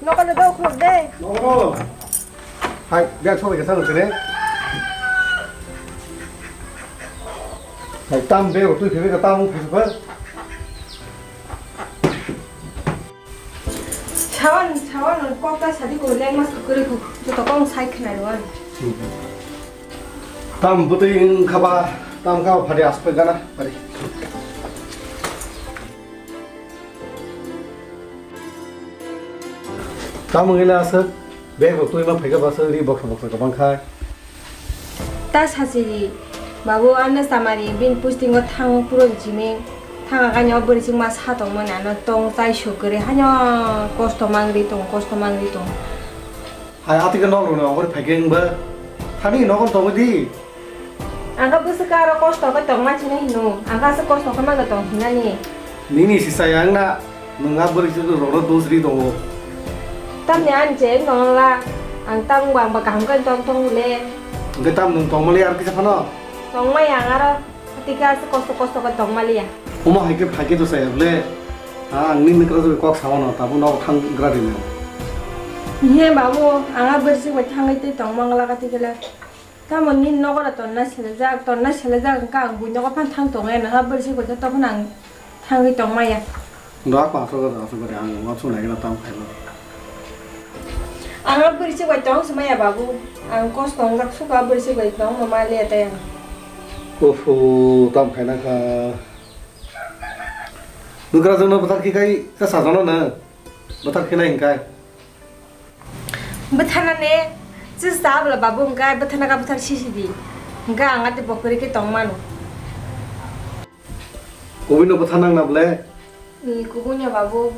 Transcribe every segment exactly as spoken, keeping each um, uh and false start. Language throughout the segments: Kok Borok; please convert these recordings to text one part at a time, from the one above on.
Nogo le dok khuluk de. Nogo. Hai, bag sobai khe salo sini. Hai, tam bag twi phebe ka tam phebe. Sawan, sawan, kok ta sadi ko leng mas ko kuri ko. Joto kong sai khna ro. Tam butui wng kha ba, tam kha ba phadi aspe gana, phadi. Tam wngwi le aswk, bag rok twi ma phaikha ba aswk, ri boksa boksa kwbang khai. Ta sachiri, babu, ano samari, bin posting o thang puro jiming, thang agani o bwrwi chwngma sa tongmani, ano tong chai sukgwrwi, haino kosto mangri tong, kosto mangri tong. Hai, atikhe nok rwno ongkhor phaikhe wngba. Thani nogo tongwi di. Ang kha bwswk aro kosto khe tongma chini hino. Ang kha aswk kosto khe mano tong hinani. Nini si chaya wngna, nwng a bwrwi chwng rokno dos ri tongo. Tamni ani je wngno wngla. Ang tamo wngba ang ba kaham khe tong tong le. Hwnkhe tam nwng tongmali ar kisa phano? Tongmaya ang aro. Tei khe aswk kosto kosto khe tongmaliya. Omo hai khe phai khe to chaya bole. Ha, ang nini kwrwng kok sawano, tabuk nogo thang gra rina. He babu, ang a bwrwi bai thangwi tei tongmangla kha tei khe le. Tamo nini nogo da tonna selejak, tonna selejak wngkha ang buini nogo phan thang tongo, nang a bwrwi bai tei tongphano ang thangwi tongmaya. Dak aswk aswk khe ang uansuk nai khe tam khaima. Ang a bwrwi bai tong swmaya babu. Ang kosto wngjak suka bwrwi bai tong mama le tei ang. Ufu, tam khaina kha. Nukra jongno bwthar khikai, cha sajano na. Bwthar khinai hinkai. Bwthana ne, cha sa bwla babu hinkai, bwthana ka bwthar sisi di. Hinka ang ate bokori ke tong manu. Kubui no bwthar nang na bwle? Ni kubui no babu.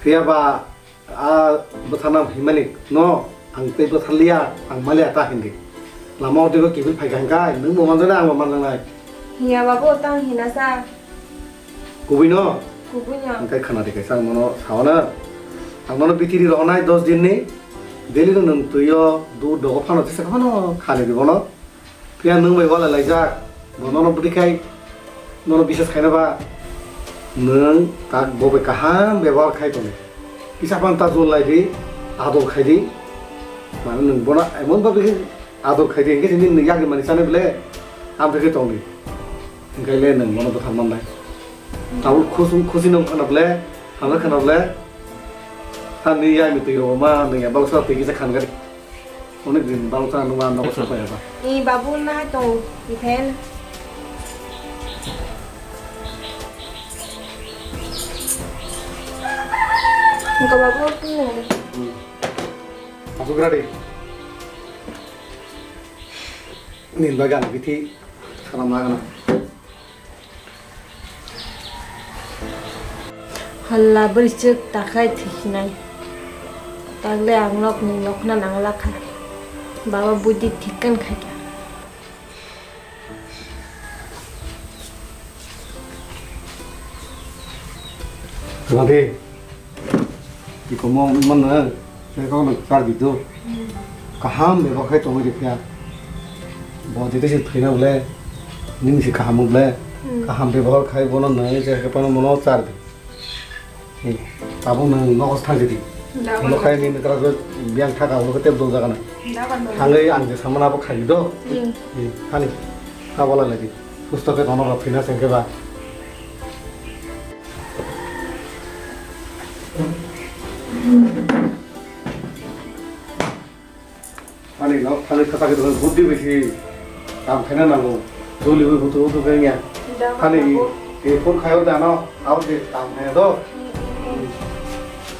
Phiya ba, A bwtharna himani no ang tei bwtharliya, ang maliya ta hindi. Lama o teibo kiphil phaikha hwnkhe nwng bo manjaknai, ang bo manjaknai. Hiya babu, tang hina sa. Kubui no? Kubui no. Hwnkhe khana di kaisa ang nono sawana. Ang nono bitiri rohonai dos din ni. Daily no nwng twi o dud dogo phano tesa phano khani di bono. Phiya nwng bai walai laijak, bo nono bwtwi khai, nono biswas khaina ba, nwng tak bo bai kaham bebohar khai tongdi. Kisa phano ta jol lai di, ador khai di, mane nwng bono emon bhabe khe ador khai di, hwnkhe se nini yagri mani chanai bole, amtwi khe tongdi. Hwnkhe le nwng bono bwthar mannai. Tabuk khusung khusi nwng khana bole, hamya khana bole, thani yagri twi rw ma, nwng ya balsa twi kisa khan gari. Onek din bang sa numa nogo sa paya ba. I babu na hai tong iphen. Engko babu tong nang de. Aku grade. Nin bagan bithi salam lagana. Halla bwrwichwk takhai thwisinai. Tagle ang nokni nokhna nangla kha. Baba buddhi thik kan khaikha. Rade. Ikomo wngmano, tei kokno chardi do. Kaham bebohar khai tongwi rikha. Bo jete se thwina bole, nini se kaham bole. Hmm. Kaham bebohar khai bono nai je ke pano mono chardi. Hmm. Tabuk nang nogo thangdi. Nogo khai nini kra biyang thaka ulo tep do jagana. Thangwi ang je samana abo khai do. Hmm. Hmm. Thani. Abola lagi. Susto khe tono rok phina sengkhe ba. Ani no, ani kata kata buddhi bisi kam khaina nango. Doli wi butu butu kanya. Ani e phone khayo dano, au de kam khayo do.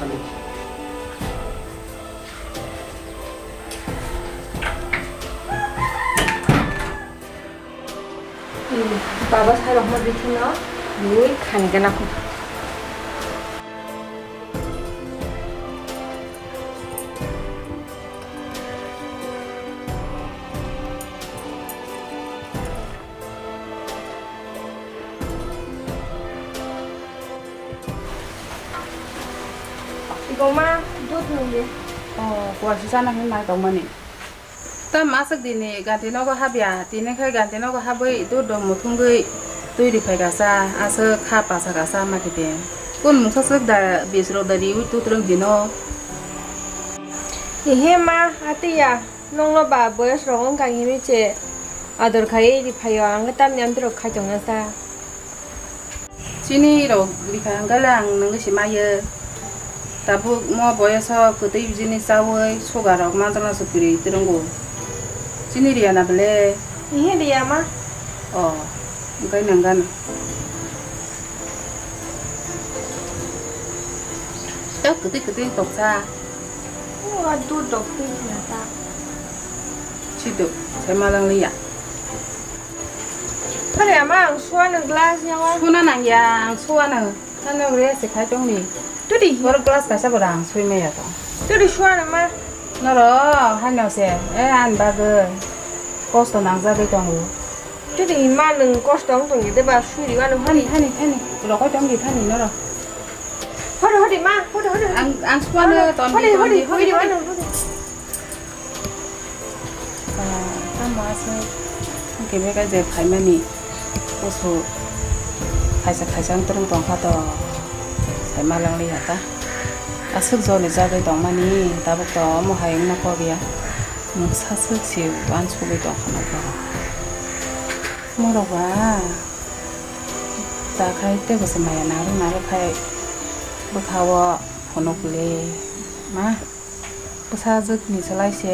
Ani. Baba sai rokma bithi no, bui khani gana ko. Igoma dud nungdi. Oh, kuasi sana hin mai tongmani. Tam aswk dini ganti nogo habya, tini khai ganti nogo habwi dud rok muthungwi twi riphai kasa, aswk kha pasa kasa ma khe de. Kun mungsa swk da bisro da riwi tutrwng hino. Ehe ma, atiya, nongno ba boyos rok wngkha hinwi che ador khaiwi ri phaio, ang tamni amtwi rok khai tongna sa. Chini rok rikha hwnkhe le ang nwngwi se maiyo. Tabuk mo boyoso kwtwi bini chawi sugar rok manjakna se kwrwi twrwngo. Chini riya na bele? Ehe, riya ma. O, wngkhe nang gana. Tok kwtwi kwtwi toksa. O, a dud rok twi na ta. Chiduk, sai malang liya. Thari ama ang suano glass yawa. Suna nang ya, ang suano. Ano re se khai tong ni. Tudi. Bor glass kaisa bor ang sui maya to. Tudi suano ma. Noro, hano se, e an bagwi. Kosto nangjagwi tongo. Tudi ma nwng kosto wng tong de ba sui ri wano. Thani, thani, thani. Rokoi tong di thani noro. Hori, hori, ma, hori, hori. Ang, ang suano ton di, hori, ton di, hori, hori, hori, hori. Hori. Ah, tamo aswk hwnkhe bebak je phaimani kusu khaisa khaisa wng twrwng tongkha to, sai malang liya ta. Aswk joli jagwi tongmani tabuk to omo hai wngna kok ya. Mungsa swk se uansugwi tongkha nokho. Morok ba ta khai tei bo se maya nangrwk nangrwk khai bwkha o phunuk le ma. Bwsajwkni slai se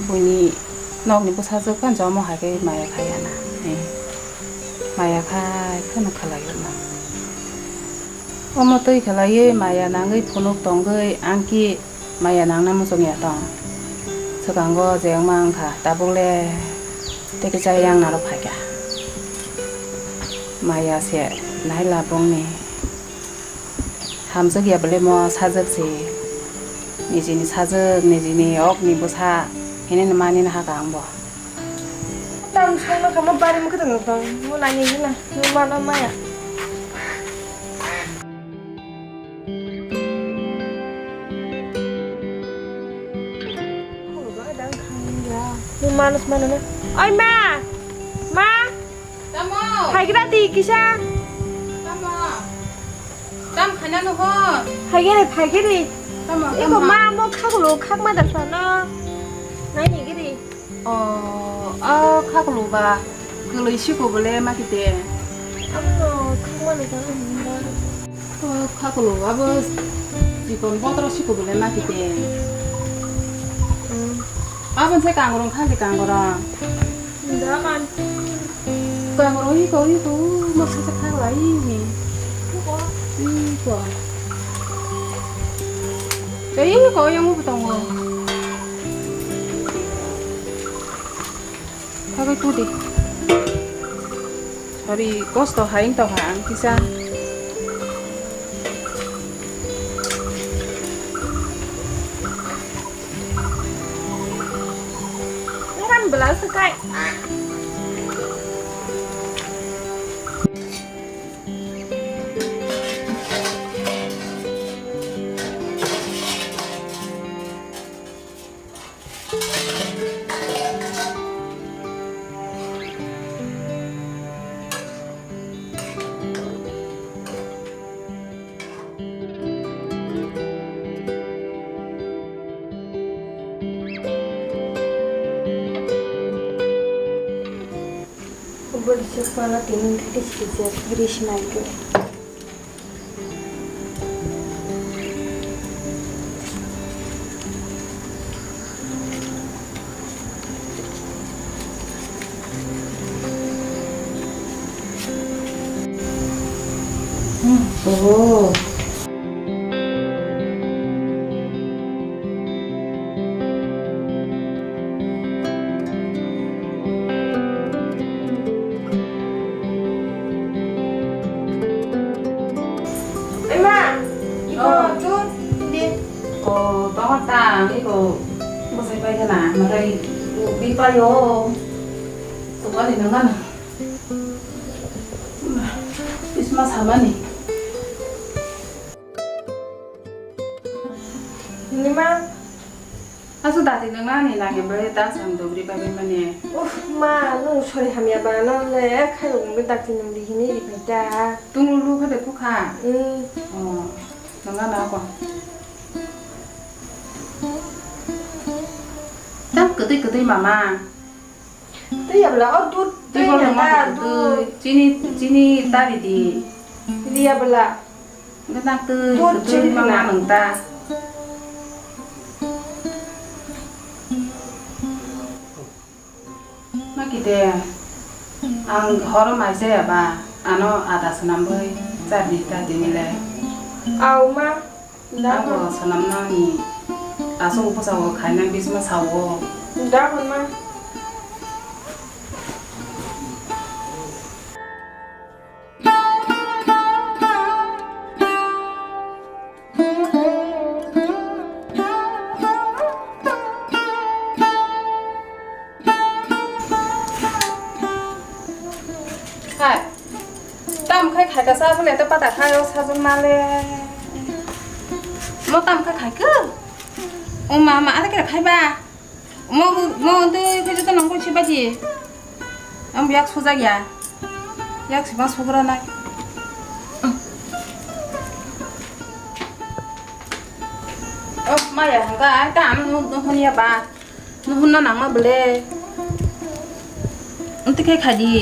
buini nokni bwsajwk phano jomo hai khe maya khai ya na, eh, maya khai phano khlai o na. Omo twi khlaiwi maya nangwi phunuk tongwi ang khe maya nangna muchung ya tong. Swkango je wngma wngkha tabuk le tei kisa yang naro phaikha. Maya se naila bongni. Hamjak ya bole mo sajak se. Nijini sajak, nijini okni bwsa hinwi mani na haka ang bo. Tang songno kamo bari mo kwtang tong. Mo nani hina. Mo mano maya. Mo mano mano na. Oi ma. Ma. Tamo. Phaigra di kisa. Tamo. Tam khaina no ho. Phaigere, phaigere. Tamo, iko tamo. Ma mo khaklo khakma da sana. Nai ni giri. O, a khaklo ba. Kwlwi siko bole ma kite. Amo khakma da sana hunda. O khaklo abo. Jikon botro siko bole ma kite. Hmm. Abon se kangrong khali kangrong. Daman. Kang ro iko iko mo sa sa kang lai ni. Iko. Iko. Tei iko yang mo tongo. Kagai tu di. Sorry, kosto hai to ha ang kisa. Ngan belas kai. Uboni se pala tini thiti sijak bwrwi se nai khe. Hmm, oh. Ema, iko tu di. Ko tongo ta, iko bosai pai kana, matai bi payo. To ani nang ano. Isma samani. Nima. Asu dati nang nani nang embre ta sang dobri bai bai mane. Uf, ma, nung sori hamya ba, no le, khai rung be dati nung di hini ri bai ta. Tung lu lu kha de phu kha. Hmm. Oh, nang na ko. Tam kwtwi kwtwi mama. Twi ya bla, o dud twi bol ya ma ta, kwtwi. Dud. Chini, chini tari di. Ri ya bla. Nang twi dud kwtwi chini ma na. Nang ta. Ma kide, ang horo mai saya ba, ano ada senam bai, cha di ta di ni le. Au ma. Abo sanam nani aswk bwsa o khaina bisma sao. Da hwnma. Hai. Tam khai khai ka sa bole ta pata khai o sajwk male. Mo tam khai khai ka. O ma ma ada kira khai ba. Mo mo de khai joto nang khai si ba di. Am yak sujak ya. Yak si ba sugra nai. O ma ya hanga ai ta am no no hon ya ba. Nuhunna nangma bole. Amtwi khe khadi.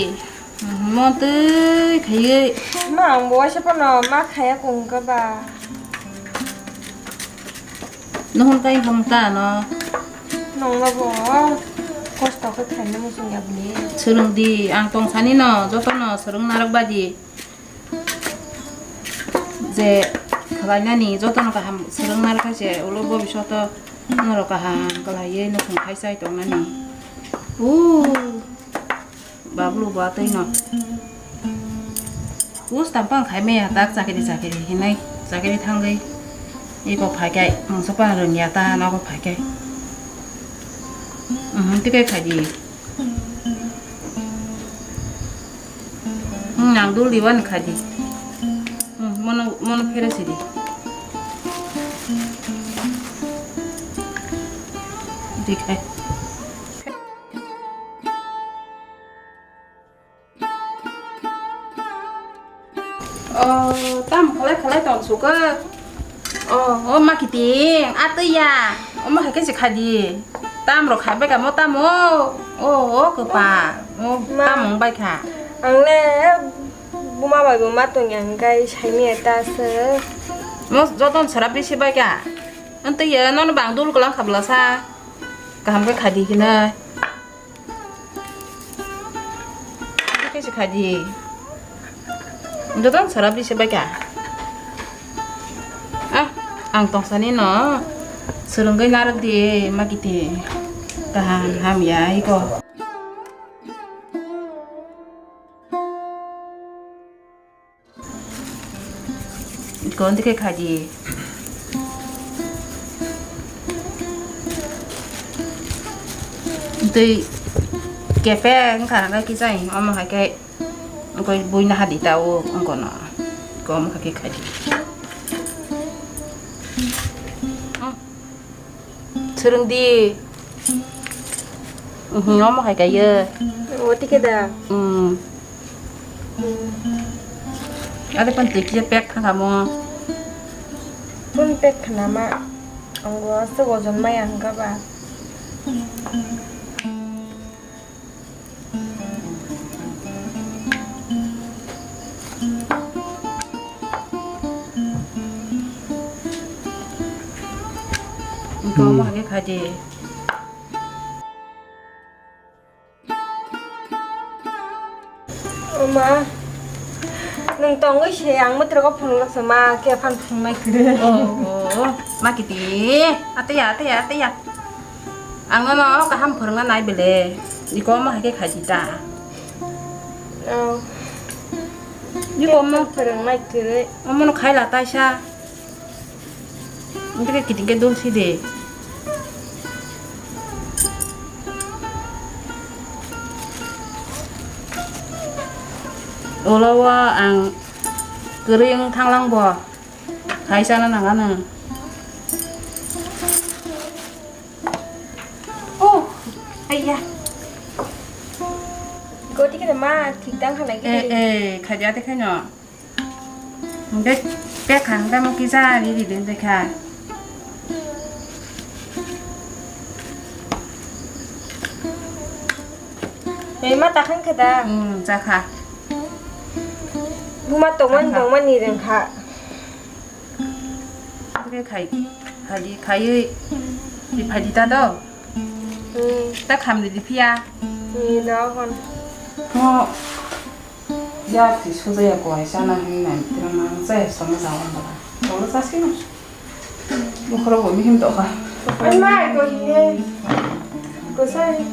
Mo twi khaiwi. Ma, ang bo waisa phano ma khaya kung ka ba. Nuhun kai hum ta no. Nongma bo kosto khe khaina muchung ya bole. Swrwng di, ang tong sani no, joto no swrwng narwk ba di. Je khlainani jotono kaham swrwng narwkha se, ulo bobishoto norok kaham khlaiwi nukhung khai chai tongnani. Uuu, bablu bo atwi no. Us tampang khai maya tak chakiri chakiri hinai, chakiri thangwi. Iko phaikai, mungsa pa rwngya ta nogo phaikai. Mhm, tikai khaidi. Hmm, nang dul diwan khadi. Hmm, mono, mono phere sidi. Dikhai. Oh, tam khalai khalai tong suka. Oh, oh, ma kiting, atwi ya. Oh, ma hai khe se khadi. Tam rok khai bai ka mo tam o. Oh, oh, kwpa. Oh, ma. Tam wng bai kha. Ang le buma bai bo ma tong yang kai sai mi ta se. Mo joton sara bisi bai ka. Ante ya nono bang dul kolang khabla sa. Kaham khe khadi kina. Khe se khadi. Joton sara bisi bai ka. Ah, ang tong sani no. Swrwngwi narwk di, ma kiti. Kaham, ham ya, iko. Iko, ndi khe khadi. Twi kepeng kha, hwnkhai kisa, omo hai khe. Wngkha buina hadi ta o wngkha no. Kom kha khe khai di. Swrwng di. Mhm, omo hai kaiye. O tike da. Hmm. Ada pan tike pek thangamo. Pun pek khanama. Anggo se ojon maya hwnkha ba. Engkau mah ke kaje. Oma, nung tongwi se ang mwtrwgo phunukjaksa ma, khe phan phunuknai kwrwi. Oh, oh, ma kiti. Ate ya, ate ya, ate ya. Ang nono kaham phwrwngna nai bele. Iko omo hai khe khai di ta. Oh. Iko omo phwrwng nai kwrwi. Omo no khai la taisa. Omo khe kiting khe dul si de. Olo o ang kwrwi wng thang lang bo. Khai chana nang ano. Aiya. Goti kene ma thik dang khalai Eh, gidi. Eh, khaja de khaino. Hingke pek kha hingke mo kisa ri ri den de kha. Eh, ma ta khan khe da. Hmm, ja kha. Buma tongmani Kha. Bongmani reng kha. Hingke khai, khai, khaiwi, di phai di ta do. Hmm. Ta kham di di phiya. Ni da hon. Mo, ya ti suda ya ko ai sana hin na, tira ma sa ya sama da hon ba. Ko sa si no. Bokhorok bo mihim tokha. Ai mai ko hine. Ko sai.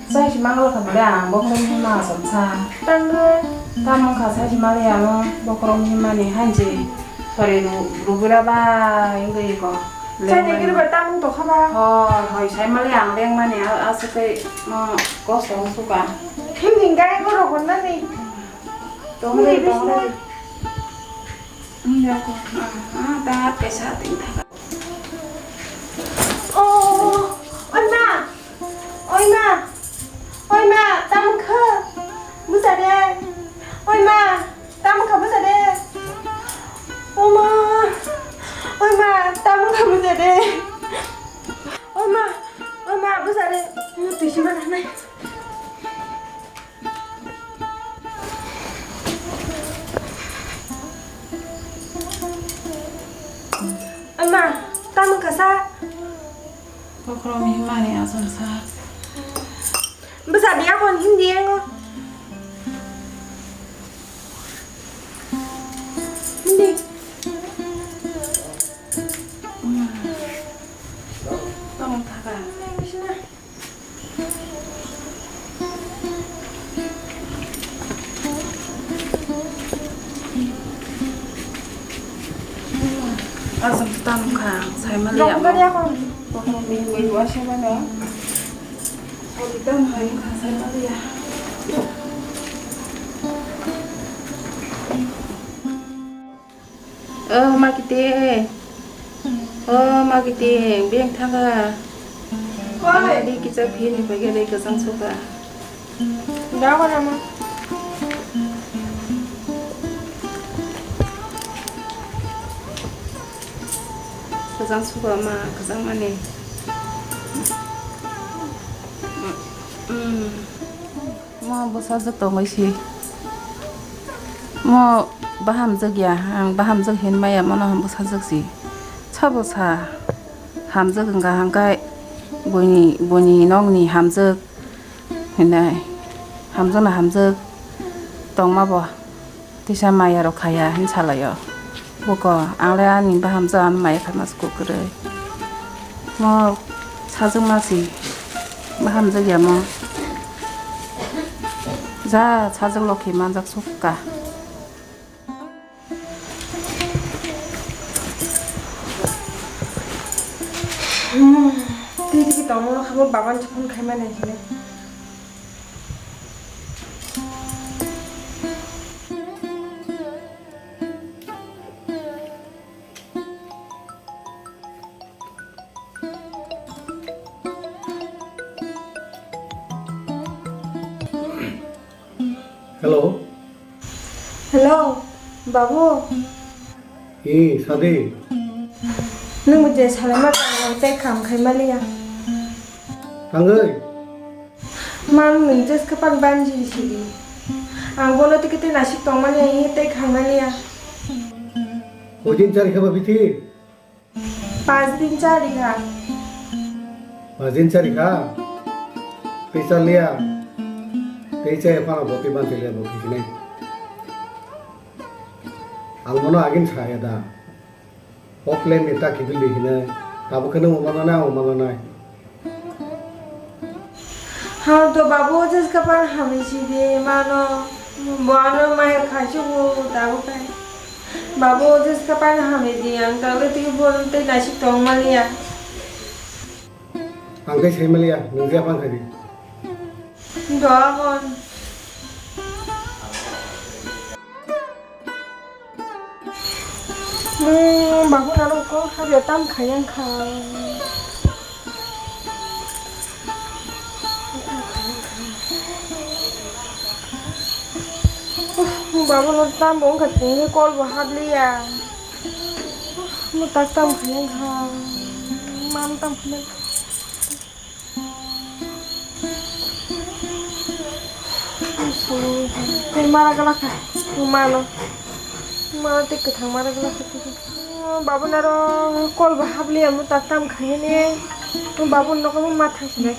Sai si mangala kha bole ang bokhorok mihim ma asam sa. Tangre. Tamung kha sai si mali ano bokhorok mihim mani hanji. Sori ru rubura ba ingwi ko. Sai ni giri ba tamung tokha ba. Hoi hoi sai mali ang leng mani aswk tei mo kosto suka. Himni gai borok honna ni. Tongri tongri. Wngya ko, ah, ah, da pesa twi thaka. Oh, oi ma, oi ma, oi ma, tamo kha, busa de, oi ma, tamo kha, busa de, o ma, oi ma, tamo kha, busa de, oi ma, oi ma, busa de, no twi sima na nai. Ama, tamo kasa? Bokhorok ni himani asam sa. Bwsa biya kon hindi engo. Hindi. Tamo thaka. Asam tam kha, sai ma liya. Nokbar ya kon. Bokhorok ni wngwi bo asai mano. Ori tam hai kha, sai ma liya. Oh, ma kiti. Oh, ma kiti, beng thanga. Oi. Ang di kisa phini pai gele kasang suka. Da ko nama. Kasang suka ma, kasang mani. Hmm. Mo bwsajwk tongwi si. Mo bahamjwk ya, ang bahamjwk hin maya, mono bwsajwk si. Sabo sa hamjwk wngkha hangkai buini, buini nokni hamjwk hinai. Hamjwk no hamjwk tongma bo. Tisa maya rok khaya hin salaio. Buko, ang le ani bahamjwk ano maya khaima se kukurwi. Mo sajwk ma si bahamjwk ya mo. Ja sajwk lokhi manjak sukha. Hmm, twi twi tongmano kha mo bagan se phone khaima nai hinwi. Hello. Hello, babu. Ee, sadi. Nwng je salaima tang tei kham khai maliya. Tangwi? Mang nwng just kapan banji sidi. Ang bono tiki tei nasik tongmani ang tei khangmani ya. Kojin chari khaba bithi? Pas din chari kha. Pas din chari kha? Tei chaliya? Tei chaya phano bo tei banchi liya bo khikinai. Ang bono agin saya da. Offline ni ta kibil di hinai. Tabuk khe nung mananai, ang mananai. Hang to babu, just kapan hamni si de mano. Bo ano mai khachu bo tabuk kai. Babu, just kapan hamni di ang ta ulo tiki bo tei nasik tong maliya. Ang tei sai maliya, nung je apang khai di. Dogon. Nung babu nano ko habya tam khayang kha. Babono tamo wngkha chwngno call bo habliya. Mwtak tamo khaina wngkha. Mam tamo khaina. Tei mara glak kha. Mano. Ma tei kwthang mara glak kha. Babono aro call bo habliya mwtak tamo khaina. Babono nogo ma thang sinai.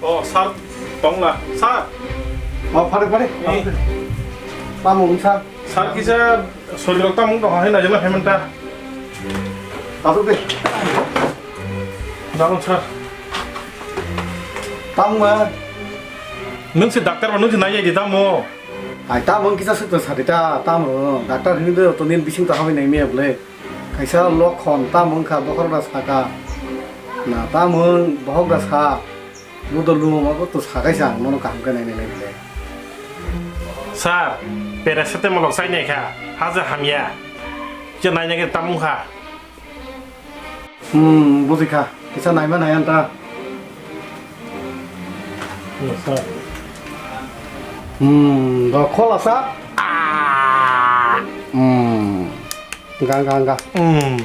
O, sir, tongla. Sir. O, phare, phare. Eh. Tamo wng, sir? Sir, kisa sorirok tamo wng tongkha hai naijak hai manta. Asuk de. Dagon, sir. Tamo ma? Nwng se doctor ba, nwng se naiyai di tamo? Ai, tamo wng kisa swk tong sadi ta, tamo, doctor hinwi de to nini bising to hamwi nai miya bwle. Kaisa lokhon tamo wngkha bokhorok da saka. Na tamo wng bokhok da sa. Bo to luma bo to sakaisa ang nono kaham khe nainai nai bwle. Sir, paracetamol rok chainai kha, haja hamya. Je nainai khe tamo wngkha. Hmm, bujikha. Kisa naima nai anta. Yes, sir. Hmm, do khola sa. Ah! Hmm. Ga, ga, ga. Hmm.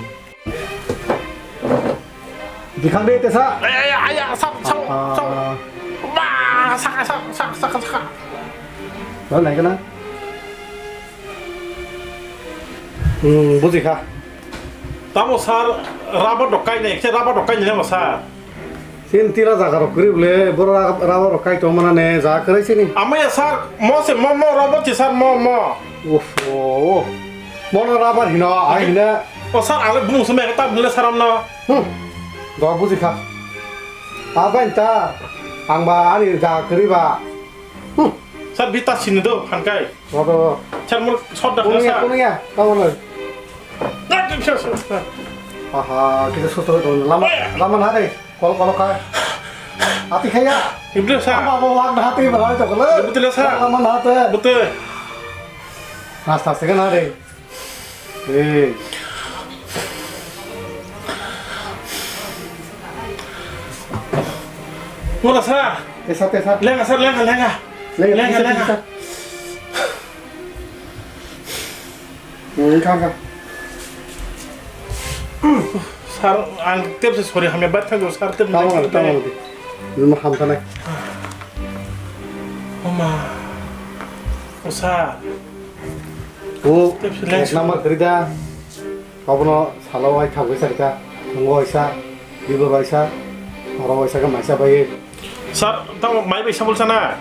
Dikhang de tesa. Ay, ay, ay, ay, sak, sak, sak. Ah. Ba, sak, sak, sak, sak, sak. Do nai kana. Hmm, bujikha. Tamo sir, rubber rok kainai, khe rubber rok kainai namo sir? Sin tira jaga rok kwrwi bwle, boro ra-, rubber rok kai tong mana ne, jaga kwrwi sini. Amaya sir, mo se mo, mo rubber chi sir, mo, mo. Uff, oh, oh. Mo no rubber hino, ai hino. O sir, ang le bumung se mega tam hile sir amno. Hmm. Do bujikha. Abai ta, ang ba ani jaga kwrwi ba. Hmm. Sir, bita sini do, phan kai. Rodo. Sir, mur shot da, kunuya, sir. Kunuya, kamu lo. Sir, sir, sir. Aha, kita susto itu. Lama, lama na deh. Kol, kol kai. Ati kaya. Iblis, sir. Apa mau wang hati malah itu kalau. Betul, sir. Lama na deh. Betul. Nasta segan na deh. Eh. Mula sa. Tesa, tesa. Lenga sa, lenga, lenga. Lenga, lenga, lenga. Hmm, kha, kha. Sir, ang tep se sorry hamya bat thang sir tep. Tamo, tamo. Numa ham tanai. Oma. O sir. O, ek number khari da. Abono salo wai thangwi sarika. Nungo waisa, bibor waisa, oro waisa khe maisa bai. Sir, tamo mai bai sabul sana?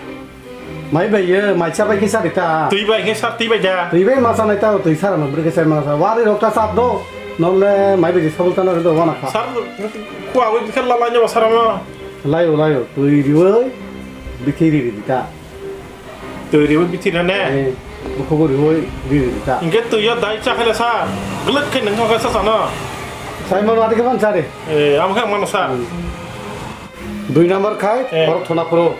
Mai bai ye, maisa bai khe sari ta. Twi bai khe sir, twi bai da. Twi bai ma sanai ta, twi sara no bwrwi khe sai ma sa. Wari rok ta sap do. Nole mai bai sabul sana do wana kha. Sir, kuwa wi khe la la nyawa sara ma. Layo, layo, twi riwi, bithi ri ri ta. Twi riwi bithi na ne? Eh, bukhugo riwi ri ri ta. Inge twi yo dai cha khala sa, glak khe nang kha sa sa no. Sai mano ati khe man cha de. Eh, am kha mano sa. Hmm. Dui number khai, eh, borok thona phuru.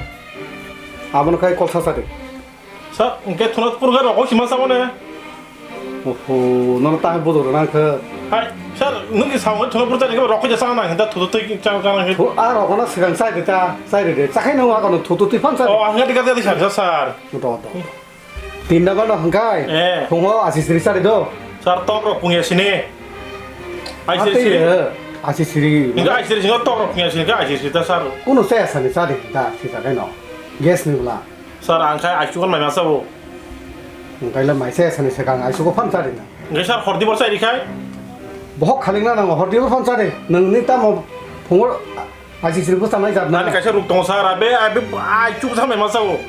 Abono khai kol sa sa de. Sa, inge thona phuru ga rok sima sa mane. Oho, nono ta bujok rwna khe. Hai, sir, nwng ni samung thwngwi bwrwk tani khe rokho jasa nang hinta thutu twi chang chang khe. Thu-, a rokho no swkang chai de ta, chai de de. Chakhai nung akono thutu twi phan chai. Oh, ang gadi gadi gadi sir, sir. Do, do. Tinda gano hwngkai. Eh. Phungo asi siri chari do. Sir, tok rok pungya sini. Ai siri siri. Asi siri. Hinga ai siri singa tok rok pungya sini, ai siri ta sir. Kuno chaya sani chari ta, si ta kaino. Gas ni bla. Sir, ang khai aisuk mai masa bo. Ang kaila maisa sani swkang aisuk phan chari na. Ang sir hordi bor chari khai. Bohok khaling na nang hordi bor phan chari. Nang ni tamo phungo aisuk siri bwsa nai jat na. Ani kaisa ruk tong sir, abe, abe aisuk sa mai masa bo.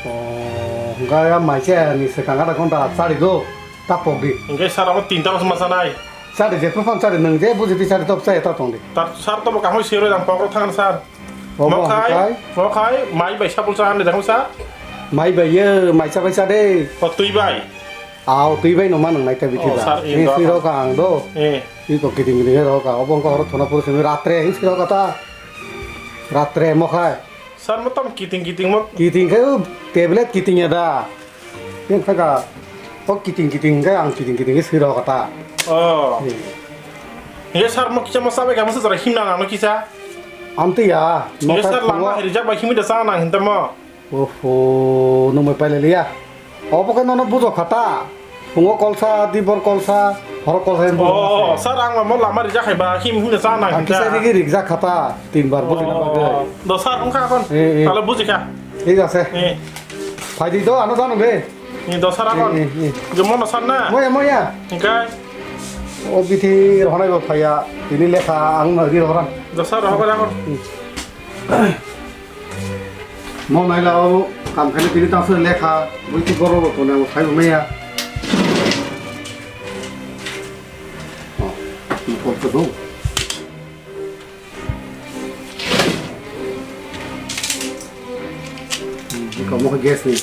Oh, ang kaya maisa ni swkang ada konta chari go. Ta pok di. Ang sir abo tinta bwsa masa nai. Chari je phan chari nang je buji di chari tok chaya ta tong di. Tar sir to bo kahmo siro jang pok rok thangan sir. Obo mokhai, hwnkhe? Mokhai, mai bai sabul sa, ani dakam sa? Mai bai ye, mai sa bai sa de. O twi bai? Aw, twi bai no ma nang nai ta bithi ba. Oh, sir, eh, siro ka ang do. Eh. Iko kiting kiting ro ka, obo hwnkhe horo thona phuru simi ratre, hing siro ka ta. Ratre mokhai. Sir, mo tam kiting kiting mo. Kiting khe, tablet kiting ya da. Yang kha ka, o kiting kiting khe, ang kiting kiting khe siro ka ta. Oh. Hmm. Ye sir, mo kisa mo sabai ka, mo sa jara himna nang no kisa. Amtwi ya, Ye nokha sir, lama khungo. Hai rijak bai khimui da chana hinta mo. Oho, nung bai pailai liya. Obo khe nono bujo khata. Phungo kolsa, dibor kolsa, horo kolsa, horo kolsa. Oh, sir, ang mo lama rijak hai ba, him him da chana hinta. Kisa rigi rijak khata, tin bar bujo na bagwi. Oh, do sir, wngkha kon. Eh, eh. Tale buji kha. Thik ase. Eh. Phaidi do, ano jano be. Ni dosa rakon. Eh, eh, eh. Jumon dosa na. Moya, moya. Engkai. O bithi rohonai bo phaiya. Tini lekha ang na ri rohorang. Dosa rohorang. Hmm. Mo naila o kam khani tini taso lekha. Buiti goro bo tone mo phai bo maya. Oh, ni kol ko do. Hmm, kamu ke gas ni.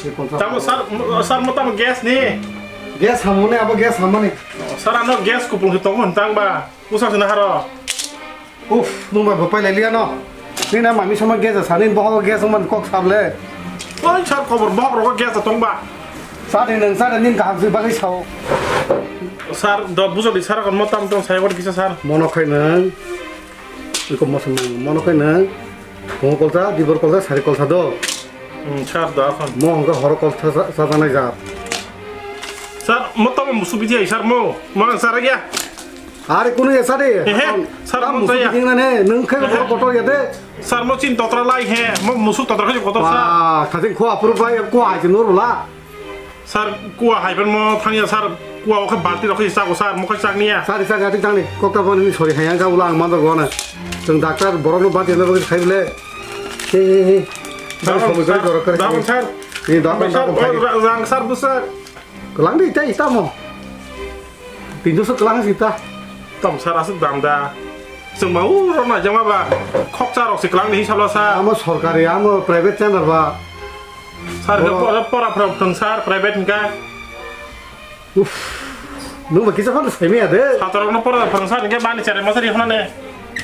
Tamo sir, sir mo tamo gas ni. Gas hamone, abo gas hamone. Sir ano gas kupung ke tongo tang ba. Usak sina haro. Uf, nung ba bapai lai liya no. Ni na mami sama gas sa ni boho gas man kok sable. Oi sir kobor bohok rogo gas tong ba. Sir ni nang sir ni kaham si bagai sao. Sir do bujo di sir kon mo tam tong sai wor kisa sir. Mono khai nang. Iko mosom mono khe nang. Phungo kolsa, dibor kolsa, sari kolsa do. Hmm, sir do akhon. Mo hongkhe horo kolsa sa, sa, sa, sanai jat. Sir, mo tamo musu bidi ai, sir, mo. Mo ang sir ya. Are kunu ya sari. He, he. Sir, tam mo musu saya. Bidi nane, nung khe kotor ya de. Sir, mo chin totra lai he. Mo musu totra khe kotor sir. Wah, khating khua puru bai, khua ai nur bula. Sir, kua haiban mo thangya sir, kua o khe balti rok khe chago sir, mo khe chak niya. Sir, sir, jati tangni, kok ta boni sori hayang ka ulo ang mandar gona. Chwng doctor borok no bati na bagwi khai bile. He, he, he. Sir, Dagon, somoi gari sir, dorok kare. Dagon, sir. Ni dagon, sir, dagon, oh, khai. Ra-, rang, sir, bu, sir. Kelang di, tai, tamo. Tinjauso kelang sita. Tamo sir aswk dam da. Chwng ba uro naijakma ba khoksa rok se kelang di hisab la sir. Amo sorkari, amo private channel ba. Sir, boro pora, pora, pora, pora, sir, private hingka. Uff. Nung ba kisa phano sai maya de. Satorok no pora, pora, sir, hingke bani chere masari hona ne.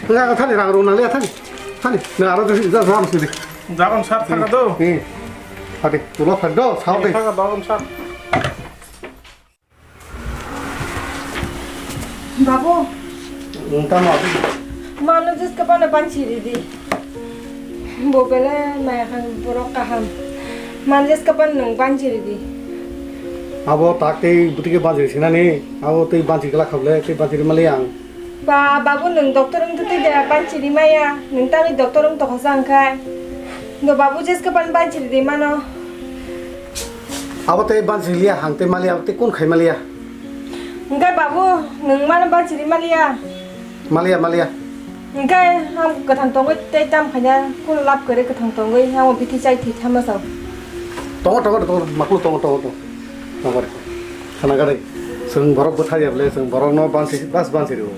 Nga thani rang rung nang le thani. Thani, na aro de ja ram sidi. Jagon sir, thaka do. Eh. Hadi, tulo phado, sao de. Thaka do, sir. Babu. Wng tamo? Mano jeska pano banchi ridi. Bo bele maya khan borok kaham. Man jeska pano nwng banchi ridi. Abo tak tei bwtwi khe banchi sinani. Abo tei banchi glak kha bwle, tei banchi rwmali ang. Ba, babu nwng doctor wng twi de banchi rimaya. Nwng tangwi doctor wng tokha sa wngkha. Do babu jeska pano banchi ridi mano. Abo tei banchiri liya, hang tei maliya, abo tei kun khai maliya. Hingke babu, nwng mano banchiri maliya. Maliya, maliya. Hingke ang kwthang tongwi tei tam khaina, kun lab kwrwi kwthang tongwi, ang bithi chai thwi thama sao. Tongo, tongo, tongo, maklu tongo, tongo, tongo. Tongo re. Khana gari. Chwng borok bwthar ya bwle, chwng borok no bansi, bas bansi rwo.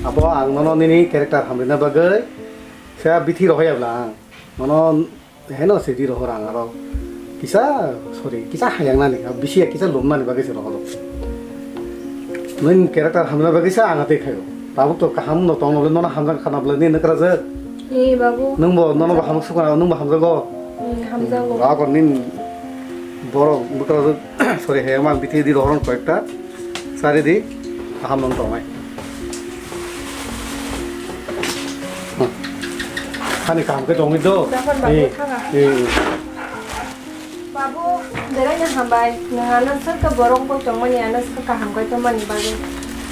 Abo ang nono nini character hamrina bagwi, se bithi rohor ya bwla ang. Nono Heno se di rohor ang aro kisa, sorry, kisa hayang nani, bisi ya kisa lom nani bagwi se rohor. Nini character hamna bagwi sa ang atwi khayo. Tabuk to kaham no tongno le, nono hamjak khana bwle ni nukra je. Ni babu. Nung bo, nono bo hamjak sukha, nung bo hamjago. Ni hamjago. Ba kon nin borok bukra je, sorry, hayang mang bithi di rohor koyekta. Sari di, kaham nung tongnai. Hmm. Hani kaham khe tongwi do. Dakhon babu Eh, thanga. eh. Babu, berai na hambai. Nang ano sir ka borok boi tongmani, ano sir kaham kai tongmani bagwi.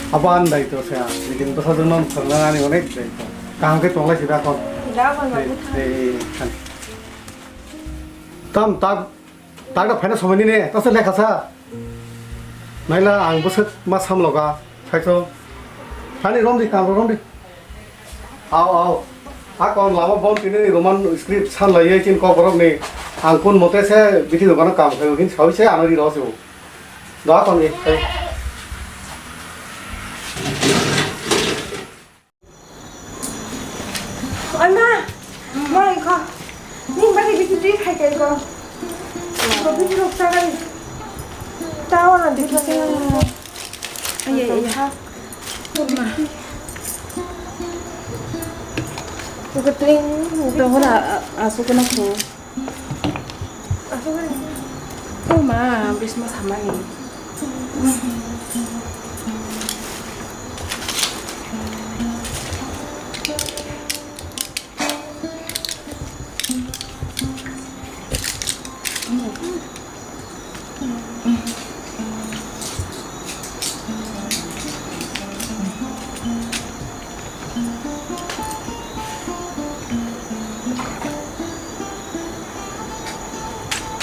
Abo an dai to sa, lekin bwsa jwng non phwrwng ani onek dai to. Kaham khe tonglai si dakhon. Dakhon babu Eh, thanga. eh, eh, han. Tam tak, tak da phaina somai ni ne, ta se lekha sa. Naila ang bwswk ma samloga, saito. Thani romdi, kam romdi. Au, au. A kon lama bon tini ni Roman script san lai ye chin kok borok ni. Ang kun mote se bithi dogano kam khayo, hin sawi se ano ri ro se bo. Da kon ni, ai. Oi ma, ma oi kho. Ning bari bithi twi khai kai kho. Ko bithi rok sa gari. Tawa na bithi sa gari. Ai, ai, ai. Ma. Ko tring to hora asu kono kho. Asugri. Ko ma, bisma samani.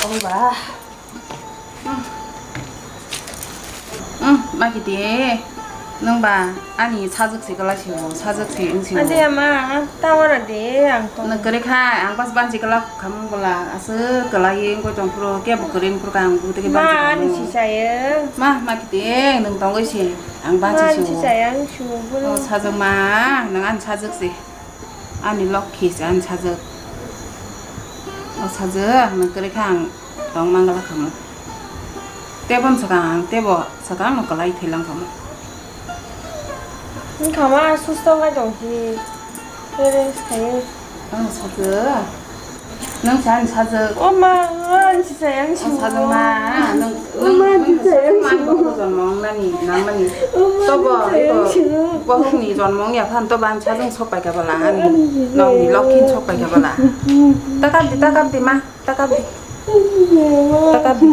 Ba. Hmm. Hmm, ma kiti. Nwng ba ani sajwk se kwlai se o, sajwk se wng se o. Ade ama, tawara de ang to. Nwng kwrwi kha, ang pas bansi kwlak khamung bwla, aswk kwlai wngwi tong phuru, kebo kwrwi wng phuru kha ang bwtwi khe bansi khamung. Ma, ani si sayo. Ma, ma kiti, nwng tongwi se, ang bansi se o. Ma, ani si sayo, ang su bwla. O sajwk ma, nwng ani sajwk se. Ani lokhi se ani sajwk. O sajwk, nwng kwrwi kha ang tong mangala khamu. Tebo swkang ang, tebo swkang no kwlai thwilang khamu. Wngkha ma susto khai tong si. Kere sai. O sajwk. Nwng sa ani sajwk. O ma, ani si sai ang si. O sajwk ma, nwng, nwng, nwng sajwk ma, ang bo jonmo wngnani, nangmani. Tobo, iko, bohokni jonmo wngya phan, tobo ani sajwk sok pai kha bala, ani nokni lokhin sok pai kha bala. Takap di, takap di ma, takap di. Takap di.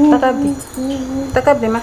Takap di. Takap di ma.